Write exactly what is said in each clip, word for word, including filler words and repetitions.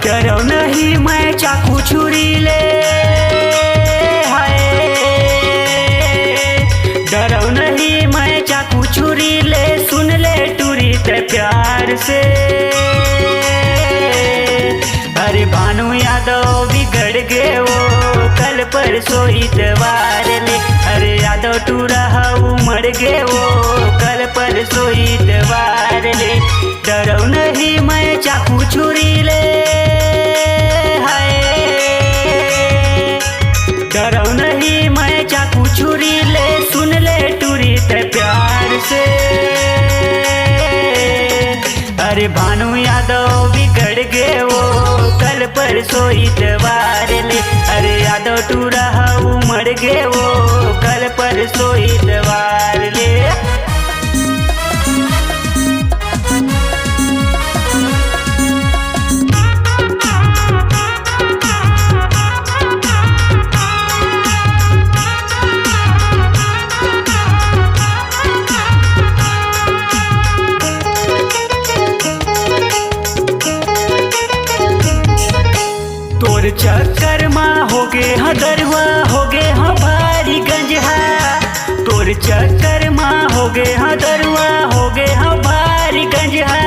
डरव नहीं मैं चाकू छुरी ले, हाय। डरव नहीं मैं चाकू छुरी ले, सुन ले टूरी ते प्यार से। अरे भानु यादव बिगड़ गे वो कल परसों इतवार ले। अरे यादव टूरा हा उमड़ गे वो कल परसों इतवार ले। डरव नहीं मैं चाकू छुरी ले, हाय। डरव नहीं मैं चाकू छुरी ले, सुन ले टूरी ते प्यार से। अरे भानु यादव बिगड़ गे वो कल परसों इतवार ले। अरे यादव टूरा हा उमड़ गे वो कल परसों इतवार ले। तोर चक्कर मा होगे ह दरुआ, होगे ह भारी गंजहा। तोर चक्कर मा होगे ह दरुआ, होगे ह भारी गंजहा।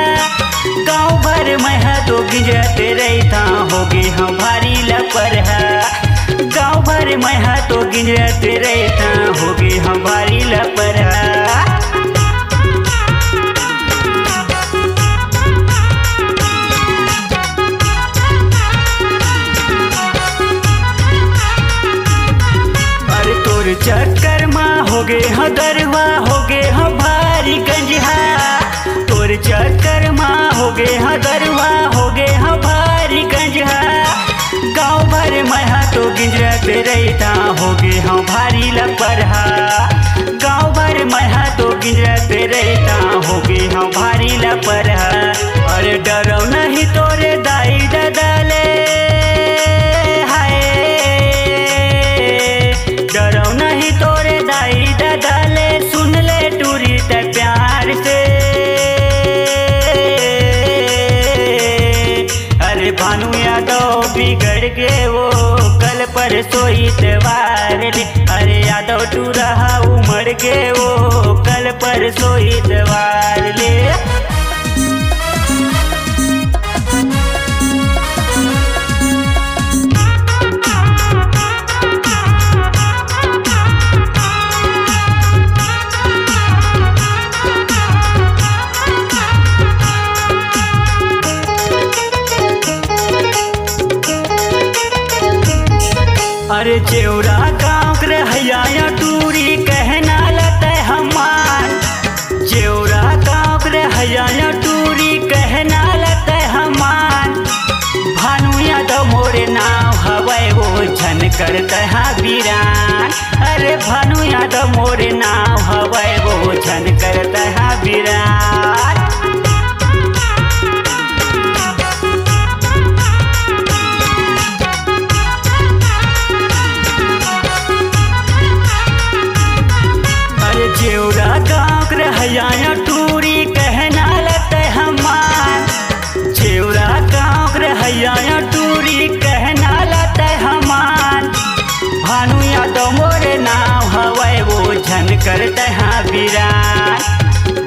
गाँव भर मैं ह तो गिंजत रहिथँव, होगे ह भारी लपरहा। गाँव भर मैं ह तो गिंजत रहिथँव, होगे ह भारी लपरहा। अरे तोर चक्कर मा होगे ह दरुआ, होगे ह भारी गंजहा। तोर चक्कर मा होगे ह दरुआ, होगे ह भारी गंजहा। गाँव भर मैं ह तो गिंजत रहिथँव, होगे ह भारी लपरहा। गाँव भर मैं ह तो गिंजत रहिथँव, होगे ह भारी लपरहा। अरे डरव नहीं तोरे दाई ददा ले, हाय। डरव नहीं तोरे दाई ददा ले, सुन ले टूरी ते प्यार से। अरे भानु यादव बिगड़ गे वो कल परसों इतवार ले। अरे यादव टूरा हा उमड़ गे वो कल परसों इतवार ले। अरे जेवरा गाँव के रहइया टूरी कहना लतै हमार। जेवरा गाँव के रहइया टूरी कहना लतै हमार। भानु यादव मोरे नाव हवय वो झन करतै हा बिरान। अरे भानु यादव मोरे नाव हवय वो झन करतै हा बिरान। अरे जेवरा गाँव के रहइया टूरी कहना लतै हमार। जेवरा गाँव के रहइया टूरी कहना लतै हमार। भानु यादव मोरे नाव हवय वो झन करतै हा बिरान।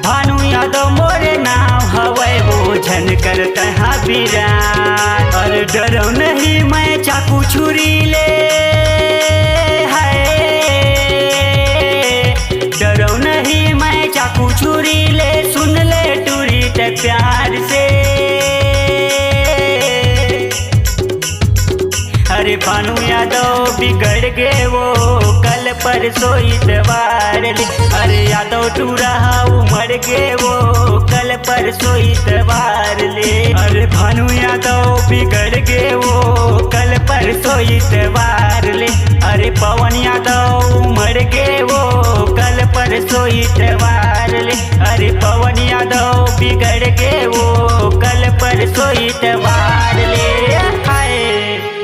भानु यादव मोरे नाव हवय वो झन करतै हा बिरान। अरे डरव नहीं मैं चाकू छुरी ले, हाय। डरव नहीं मैं चाकू छुरी ले, सुन ले टूरी ते प्यार से। अरे भानु यादव बिगड़ गे वो कल परसों इतवार ले। अरे यादव टूरा हा उमड़ गे वो कल परसों इतवार ले। अरे भानु यादव बिगड़ गे वो कल परसों इतवार ले। अरे पवन यादव उमड़ गे वो कल परसों इतवार ले। अरे पवन यादव बिगड़ गे वो कल परसों इतवार